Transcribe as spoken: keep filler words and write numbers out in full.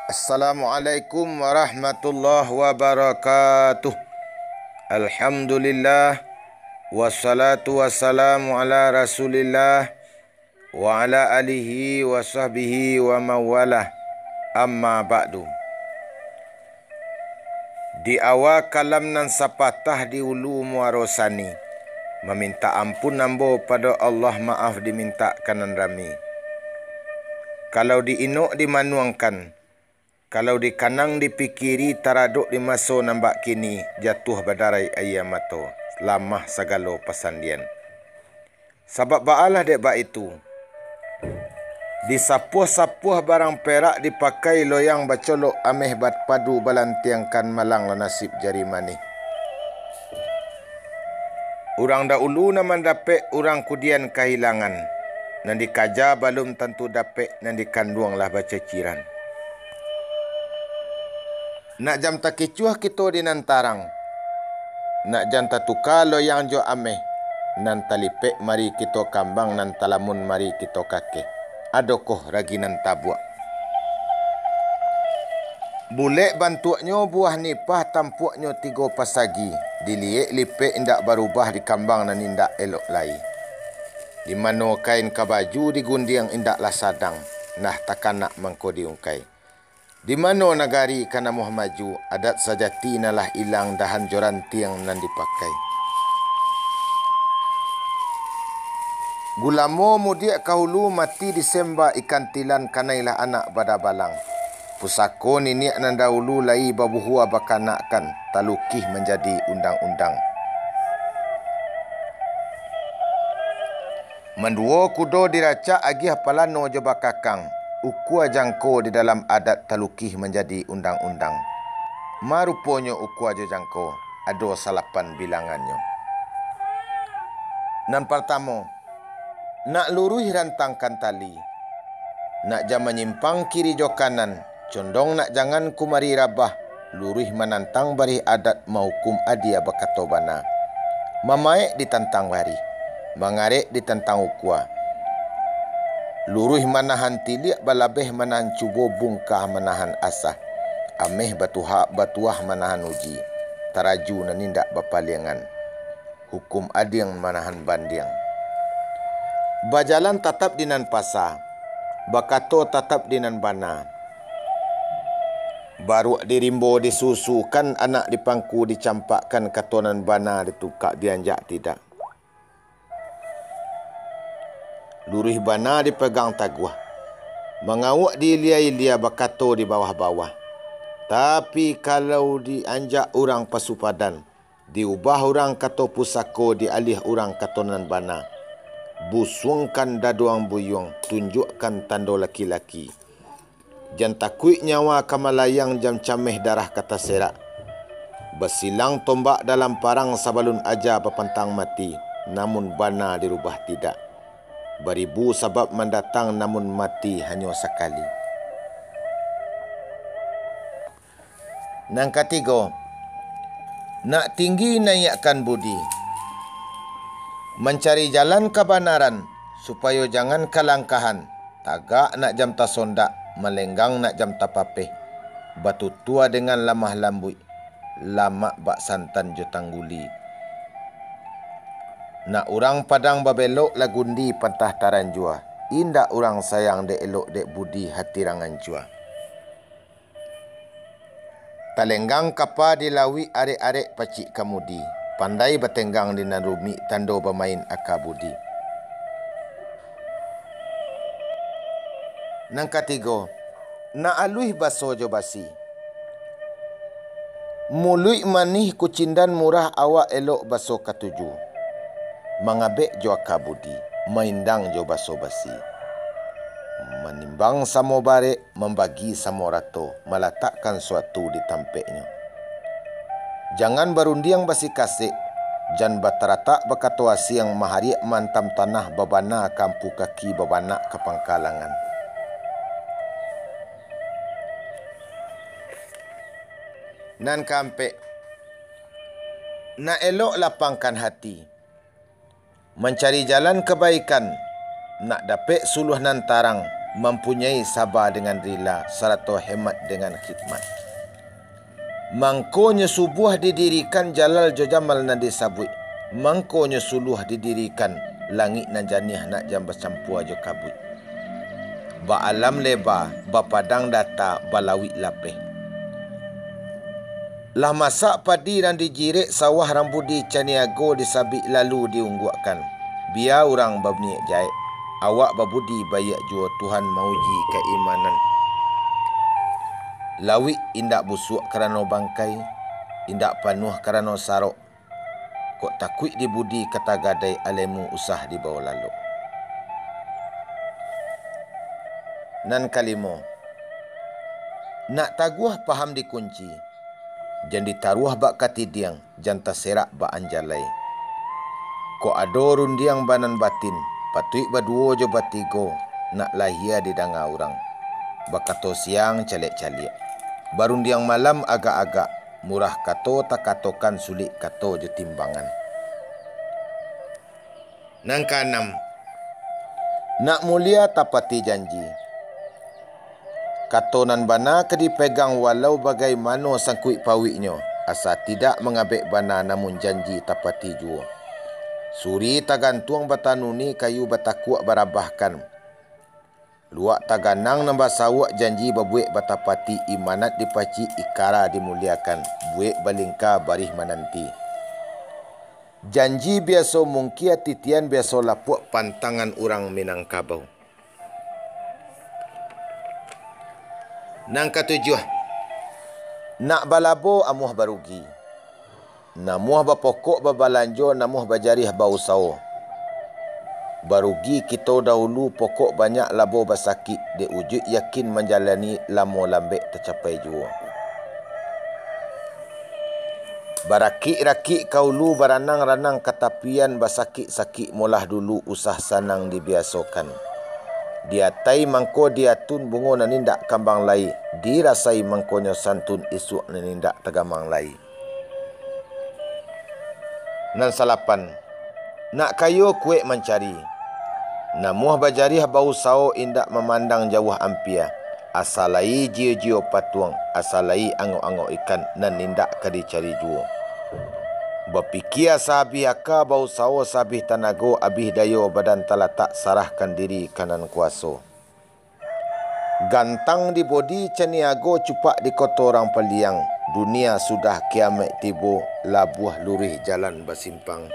Assalamualaikum warahmatullahi wabarakatuh. Alhamdulillah, wassalatu wassalamu ala Rasulillah, wa ala alihi wa sahbihi wa mawalah. Amma ba'du. Di awa kalam nan sapatah di ulu muaro sani, mamintak ampun ambo pado Allah, maaf dimintak ka nan rami. Kalau di-inok dimanuangkan, kalau dikanang dipikiri, taradok di maso nan bak kini, jatuah badarai aia mato, lamah sagalo pasandian. Sabab baalah dek baitu, disapuah-sapuah barang perak, dipakai loyang bacolok, ameh bapadu balantiangkan, malang lah nasib jari manih. Urang daulu nan mandapek, urang kudian kahilangan. Nan dikaja balum tantu dapek, nan dikanduang lah baciciran. Nak jam takicuah kito di nan tarang, nak jam tatuka loyang jo ameh, nan talipek mari kito kambang, nan talamun mari kito kakeh. Adokoh ragi nan tabuak? Bulek bantuaknyo, buah nipah tampuaknyo tigo pasagi, diliek lipek indak barubah, dikambang nan indak elok lai. Di mano kain ka baju digundiang, indaklah sadang, nah takanak mangko diungkai. Di mano nagari ka namuah maju, adat sajati nan lah ilang, dahan jo rantiang nan dipakai. Gulamo mudiak ka hulu, mati disembah ikan tilan, kanailah anak badabalang. Pusako niniak nan dahulu, lai babuhua bakanakkan, talukih manjadi undang-undang. Manduo kudo diracak, agiah palano jo bakakang, ukua jangko di dalam adat, talukih manjadi undang-undang. Ma ruponyo ukua jo jangko, ado salapan bilangannyo. Nan partamo, nak luruih rantangkan tali, nak jan manyimpang kiri jo kanan, condong nak jangan kumari rabah, luruih manantang barih adat, mahukum adia bakato bana. Mamaek ditantang barih, mangarek ditantang ukua. Luruih manahan tiliak, balabeh manahan cubo, bungkah manahan asah, ameh batuhak batuah manahan uji, taraju nan indak bapaliangan. Hukum adiang manahan bandiang. Bajalan tatap di nan pasa, bakato tatap di nan bana. Baruak di rimbo disusukan, anak di pangku dicampakkan, kato nan bana ditukak dianjak tidak. Luruih bana dipegang taguah, mangawak diilia-ilia, bakato di bawah-bawah. Tapi kalau dianjak urang pasupadan, diubah urang kato pusako, dialiah urang kato nan bana, busuangkan daduang buyuang, tunjuakkan tando laki-laki. Jan takuik nyawa ka malayang, jan cameh darah ka taserak. Basilang tombak dalam parang, sabalun aja bapantang mati, namun bana dirubah tidak. Baribu sabab mandatang, namun mati hanyo sakali. Nan katigo, nak tinggi naiakkan budi. Mancari jalan kabanaran, supayo jangan kalangkahan, tagak nak jam tasondak, malenggang nak jam tapapeh, batutua dengan lamah lambuik, lamak bak santan jo tangguli. Nak urang Padang babelok, lagundi pantah taranjua, indak urang sayang dek elok, dek budi hati rang ancua. Talenggang kapa di lauik, arek-arek pacik kamudi, pandai batenggang di nan rumik, tando bamain aka budi. Nan katigo, nak aluih baso jo basi. Muluik manih kucindan murah, awak elok baso katuju. Mangabek jo aka budi, maindang jo baso basi. Manimbang samo barek, mambagi samo rato, malatakkan suatu di tampeknyo. Jangan barundiang basikasek, jan bataratak bakato asiang, mahariak maantam tanah, babana ka ampu kaki, babanak ka pangkalangan. Nan kaampek, nak elok lapangkan hati. Mancari jalan kabaikan, nak dapek suluah nan tarang, mampunyai saba dengan rila, sarato hemat dengan khidmat. Mangkonyo subuah didirikan Jalal jo Jamal nan disabuik. Mangkonyo suluah didirikan langik nan janiah nak jan bacampua jo kabuik. Baalam leba, bapadang data, balauik lapeh. Lah masak padi nan dijirek sawah rang budi caniago disabik lalu diungguakkan. Bia urang babaniaik jaek, awak babudi baiak juo Tuhan mauji kaimanan. Lauik indak busuak karano bangkai, indak panuah karano sarok. Kok takuik di budi ka tagadai alemu usah dibawo lalok. Nan kalimo, nak taguah paham dikunci, jan ditaruah bak katidiang, jan taserak bak anjalai. Kok ado rundiang banan batin, patuik baduo jo batigo, nak lahia didanga urang. Bakato siang caliak-caliak, barundiang malam agak-agak, murah kato takatokan, sulik kato jo timbangan. Nan kaanam, nak mulia tapati janji. Kato nan bana ka dipegang walau bagaimano sangkuik pauiknyo, asa tidak mangabek bana namun janji tapati juo. Suri tagantuang batanuni kayu batakuak barabahkan. Luak taganang nan basawuak janji babuek batapati, imanat dipacik ikara dimuliakan, buek balingka barih mananti. Janji biaso mungkia titian biaso lapuak pantangan urang Minangkabau. Nan katujuah, nak balabo amuah barugi. Namuah bapokok babalanjo, namuah bajarih bausawo. Barugi kito dahulu, pokok banyak labo basakik, dek ujuik yakin manjalani, lamo lambek tacapai juo. Barakik-rakik ka ulu, baranang-ranang ka tapian, basakik-sakik molah dulu, usah sanang dibiasokan. Di atai mangko diatun bungo nan indak kambang lai, dirasai mangkonyo santun isuak nan indak tagamang lai. Nan salapan, nak kayo kuek mancari. Namuah bajariah bausawo indak mamandang jauah ampia. Asa lai jiyo-jiyo patuang, asa lai angok-angok ikan nan indak ka dicari juo. Bapikia sahabih aka, bausawo sahabih tanago, abih dayo badan talatak, sarahkan diri ka nan kuaso. Gantang di bodi caniago, cupak di koto urang paliang, dunia sudah kiamaik tibo, labuah luruih jalan basimpang.